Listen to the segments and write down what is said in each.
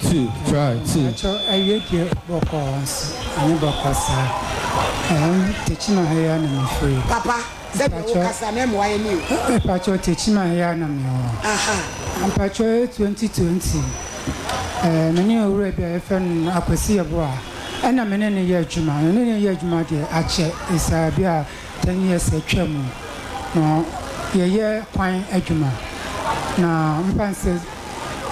2, try, 2. Mpakyɛw awie deɛ bɔkɔɔ nso ɛnyɛ bɔkɔɔ saa ɛɛm Techiman ha yi ara na me firi. Papa sɛdeɛ wo kasa no ɛmmoa yɛn o. Mpakyɛw Techiman ha yi ara na me wɔ. Mpakyɛw ɛyɛ 2020 ɛɛ me ne owura bi a yɛfrɛ no Akwasi Yeboah ɛna me ne no yɛ adwuma me ne no yɛ adwuma deɛ akyɛ ɛsaa bi a 10 years atwa mu no yɛyɛ kwan adwuma na mfa no sɛ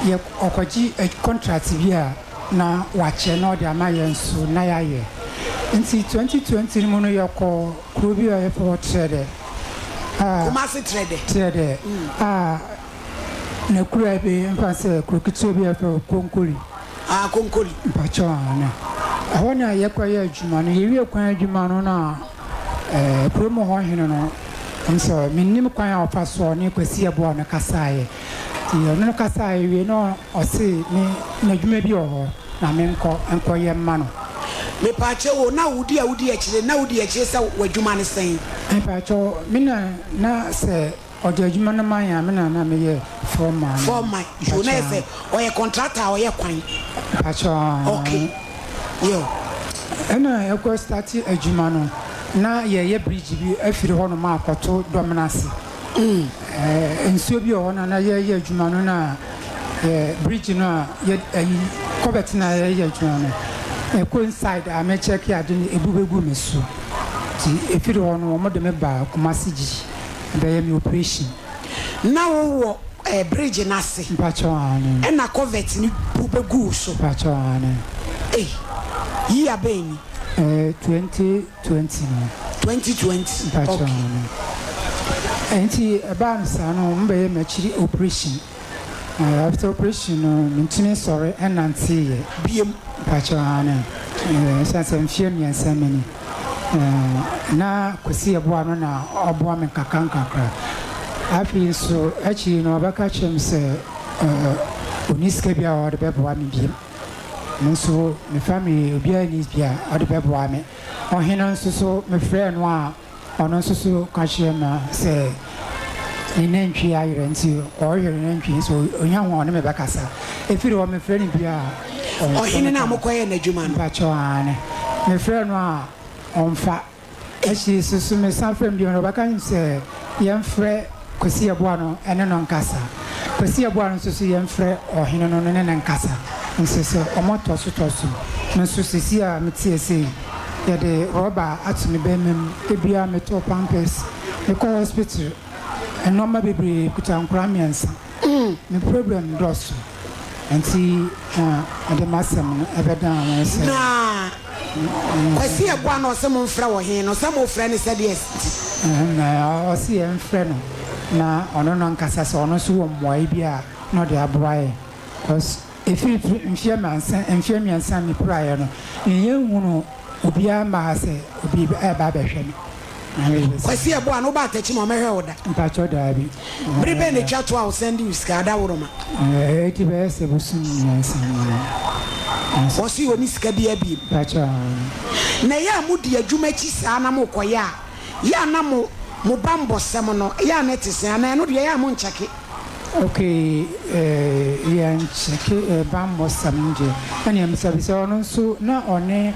yɛ ɔkɔgye contract bi a na wakyɛ na ɔde ama yɛn nso na yɛayɛ nti 2020 no mu no yɛkɔ kuro bi a yɛfrɛ hɔ Trɛdɛ a Kumasi Trɛdɛ. Trɛdɛ a n'akura bi mfa sɛ kuro ketewa bi a yɛfrɛ hɔ Konkoli. Ah, Konkoli. Mpakyɛw aane. Ɛhɔ na yɛkɔyɛ adwuma no. Yɛwie kwan adwuma no na eh, kurom hɔ hene no, nso mennim kwan a ɔfa so a ɔne Kwasi Yeboah no kasaeɛ. Nti ɔne no kasaeɛ wie na ɔse me n'adwuma bi wɔ hɔ na menkɔ nkɔyɛ mma no. Mepaakyɛw o, na wodi a wodi akyire, na wodi akyire sɛ w'adwuma ne sɛn? Mepaakyɛw, me na na sɛ Ɔde adwuma no ma yɛn a, me na na meyɛ foreman no. Foreman, yoo, na yɛ sɛ ɔyɛ contractor a ɔyɛ kwan. Mpakyɛw aa. Ok, yoo. Ɛna yɛkɔ starte adwuma no, na yɛyɛ bridge bi afiri hɔ nom akɔto Dɔmena ase. Ɛɛ nsuo bi wɔ hɔ no a na yɛyɛ adwuma no na yɛ bridge no a yɛ ayi kɔbɛt no a yɛyɛ adwuma no, ɛkɔ inside a me check ade no ebu bɛgu me so. Nti ɛfiri hɔ no wɔde me baa Kumasi Gyi. Bɛyɛ me operation. Na wo wɔ eh bridge no ase. Mpakyɛw aane. Ɛna covert no bu bɛ gu wo so. Mpakyɛw aane. Ei year bɛn ni? Eh 2020 no. 2020 Mpakyɛw ok. aane. Ɛnti ɛbaa no saa no wɔn bɛyɛ m'akyiri operation. Eh after operation no mentumi nsɔre ɛnanteeɛ. Biom. Mpakyɛw aane. Eh ɛsiane sɛ mfeɛ mmiɛnsa mu ni. Na Kwesi Yeboah no na ɔboa me nkakrankakra. Afei nso akyiri no ɔbɛka kyerɛɛ me sɛ ɔnni sika biara a ɔde bɛboa me bio. Me nso me family obiara nni bi a ɔde bɛboa me. Ɔhene nso so mefrɛɛ no a ɔno nso so ka kyerɛɛ me sɛ ne nantwie ayera nti ɔrehwɛ ne nantwie nso ɔnya ho a ɔne me bɛkasa. Ɛfiri hɔ mefrɛ no bio a ɔmfa Ɔhene me no a ka. mokɔyɛɛ n'adwuma no. Mpakyɛw aane. Mefrɛ no a ɔmfa. Akyiri so so mesan frɛ no bio no ɔbɛka sɛ yɛmfrɛ Kwasi Yeboah no ne no nkasa. Kwasi Yeboah no nso so yɛmfrɛ ɔhene no ne no nkasa. Nso sɛ ɔmo tɔ so tɔ so. Me nso seesei a mete ase yi yɛde rɔba ato me bɛɛma mu. Da biara metɔ pampers. Mekɔ hospital nnoɔma bebree kuta nkwadaa mmiɛnsa. Me problem dɔɔso nti na mede m'asɛm no bɛdan wɔn sɛ. Na Kwasi Yeboah na ɔse momfrɛ wɔ he no, sɛ mofrɛ no sɛdeɛ nti? Na ɔse yɛmfrɛ no na ɔno no ankasa sɛ ɔno nso wɔ mmuaeɛ bi a na ɔde aboa yɛn cos ɛfiri mfeɛ mmiɛnsa mfeɛ mmiɛnsa a mepiraeɛ no yɛnhunu obiara mmaa sɛ obi reba abɛhwɛ me. Kwasi Yeboah no wobaa Techiman ɔmɛhwɛ wo da? Mpakyɛw daabi. Bere bɛn na etwa to a ɔsan di wo sika adaworoma? Ɛdi bɛyɛ sɛ bosom mmiɛnsa ni no. Ɔse ɔni sika biaa biem. Mpakyɛw aane. Na ɛyɛ a modi adwuma akyi saa na mokɔyɛ a, yɛ a na mo mo bammɔsɛm no yɛ a na ɛte sɛn anaa ɛno deɛ ɛyɛ a monkyɛke? Ok yɛnkyɛke bammɔsɛm no deɛ ɛneɛ mesabisa ɔno nso na ɔne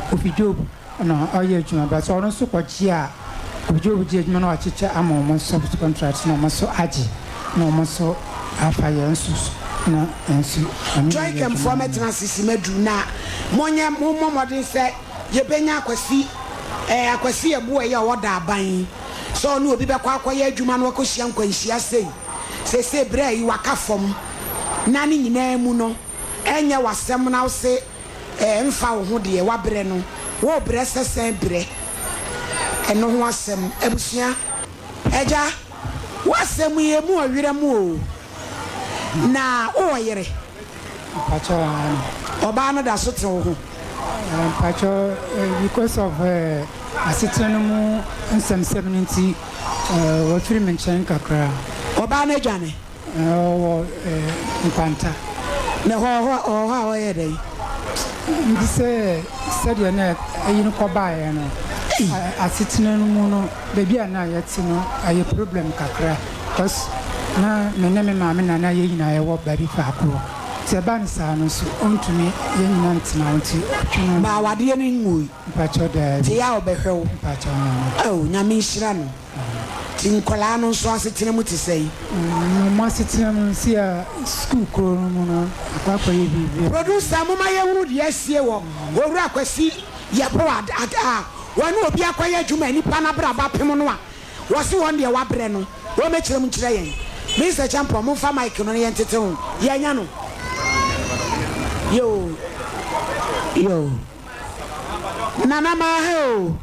Kofi Job na ɔyɛ adwuma but ɔno nso kɔgye a obi obi gye adwuma na wakyekyɛ ama wɔn nso contract na wɔn nso agye na wɔn nso afa yɛn nso so na yɛn nso ɛno na yɛ Joycam foɔ adwuma no. mɛtena ase sima du na monyɛ mommɔ mmɔden sɛ yɛbɛnya Akwasi eh, Akwasi Yeboah yi a ɔwɔ Daaban yi sɛ ɔne obi bɛkɔ akɔyɛ adwuma na wakɔhyia nkwanhyia sei seesei berɛ yi waka fam na ne nyinaa mu no ɛnyɛ w'asɛm na wose Eh mfa wo ho deɛ wabrɛ no wo brɛ sɛ sɛn brɛ ɛno ho asɛm abusua. Agya w'asɛm yi emu ɔwerɛ mu oo na wowɔ yere? Mpakyɛw aane. Ɔbaa no da so te wo ho? Mpakyɛw because of asetena no mu nsɛmsɛm no nti wafiri me nkyɛn kakra. Ɔbaa no adwane? Ɔwɔ nkwanta. Na hɔ ɔwɔ hɔ a ɔyɛ dɛn? Nti sɛ sɛdeɛ na ayi no kɔbaeɛ no, asetena no mu no, baabi a na yɛte no ayɛ problem kakra cos na me ne me maame na na yɛn nyinaa yɛwɔ baabi faako. Nti ɛba no saa no nso ɔntumi yɛn nyinaa ntena hɔ nti ɔtwe no. Ba awadeɛ no nwui. Mpakyɛw daabi. Nti yɛ a ɔbɛhwɛ wo. Mpakyɛw nana. Oh Nyame nhyira no. Nti nkwadaa no nso asetena mu te sɛn? Wɔn asetena mu nsi a sukuu koro no mu no akɔ akɔyɛ biribi a. Producer momma yɛnhunu deɛ asie wɔ Owura Kwasi Yeboah a wɔne obi akɔyɛ adwuma a nipa no abrabɔ apem no a wɔse wɔn deɛ wabrɛ no wɔmmɛkyerɛ mu nkyerɛ yɛn. Mister Champon momfa mic no na yɛntete ho. Yɛanya no? Yoo. Yoo. Nana Maahe o.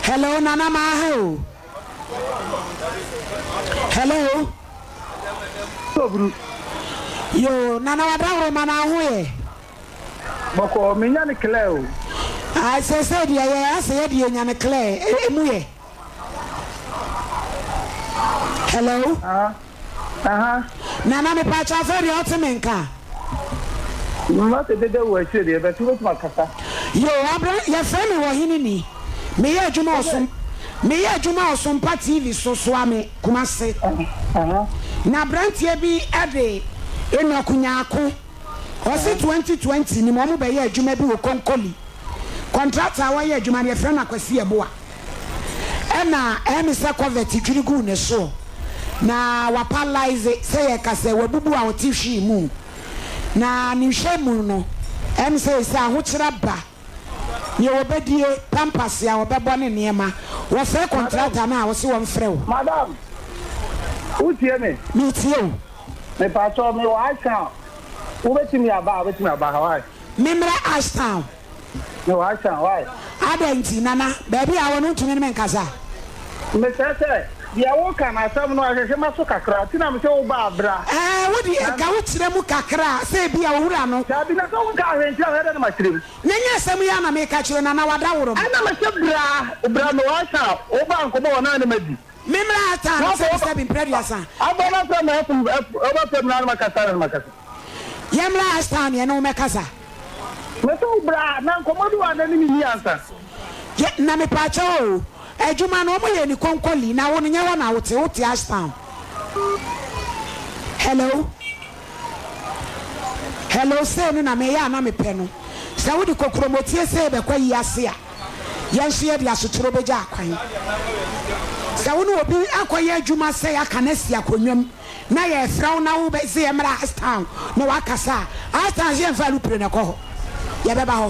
Hello Nana Maahe o. Hello. Yoo Nana wadaworo ma na ho yɛ. Bɔkɔɔ, me nya no clear o. Ae seesei deɛ yɛ asɛ yɛ deɛ nya no clear, emu yɛ. Hello. Aha aha. Nana mepaakyɛw afei deɛ wote me nka? Mate dede wɔ akyire deɛ but wobɛtumi akasa. Yoo abra yɛfrɛ me ɔhene ni meyɛ adwuma ɔsom meyɛ adwuma ɔsompa TV so soa me Kumase na abranteɛ bi de Enoch Nyarko Ɔse 2020 no mu ɔmo bɛyɛ adwuma bi wɔ Konkoli. Contractor a ɔyɛ adwuma no yɛfrɛ no Akwasi Yeboah. Ɛna ɛyɛ me sɛ covert dwiri guu ne soɔ na waparalyse sɛ yɛka sɛ wabubu a ɔte hwii mu. Na ne nhwɛ mu no ɛyɛ me sɛ sɛ ahokyerɛ aba Nea wɔbɛdie, pampers a wɔbɛbɔ ne nneɛma. Wɔfrɛ Madam, kɔntrata no a, wɔse wɔmfrɛ wo. madam, wotie me? Meretie wo. Mepakyɛw, mewɔ Ashtown. Wobɛtumi aba a, wobɛtumi aba ha, why? Memmrɛ Ashtown? Mewɔ Ashtown, why? Adɛn nti, Nana? Baabi a wɔ no, wontumi ne me nkasa? Mesrɛ sɛ, deɛ woka no, asɛm no, ahwehwe m'aso kakra, nti na mese woba a, bra. Ɛɛ, wo deɛ, Na. nka wokyerɛ mu kakra a, sɛ ebia owura no. Dabi, na sɛ wonkaa hwee nkyerɛ me a, ɛdɛn na makyerɛ mu? Na ɛnyɛ asɛm yi ara na mereka kyerɛ wo, Nana, wadaworo me. Ɛna mese bra, bra mewɔ Ashtown, woba a, nkɔmmɔ wɔ na ne madi. Memmra Ashtown Na afei woba, sɛbisɛbi mprɛ aduasa. aba na afei na afom, wobɛfrɛ me na ne makasa, na ne makasa. Yɛmmra Ashtown yɛne wo mmɛkasa. Mese wo bra, na nkɔmmɔ bi wɔ a na ne menni ansa. Yɛ, na mepaakyɛw o, adwuma no ɔmo yɛ ne konkoli, na wo no nyɛ hɔ na wote, wote Ashtown. Hello? Hello, sei no na meyɛ a na mepɛ no. Sɛ wode kokuromotie sei bɛkɔ ayi ase a, yɛn nso yɛde asotorɔ bɛgya akwan. Sɛ wo ne obi akɔyɛ adwuma sɛ yɛaka no asi akonnwa mu, na yɛrefrɛ wo na wo bɛ se yɛmmra Ashtown na wakasa a, Ashtown se yɛmfa alupre na ɛkɔ hɔ, yɛbɛba hɔ.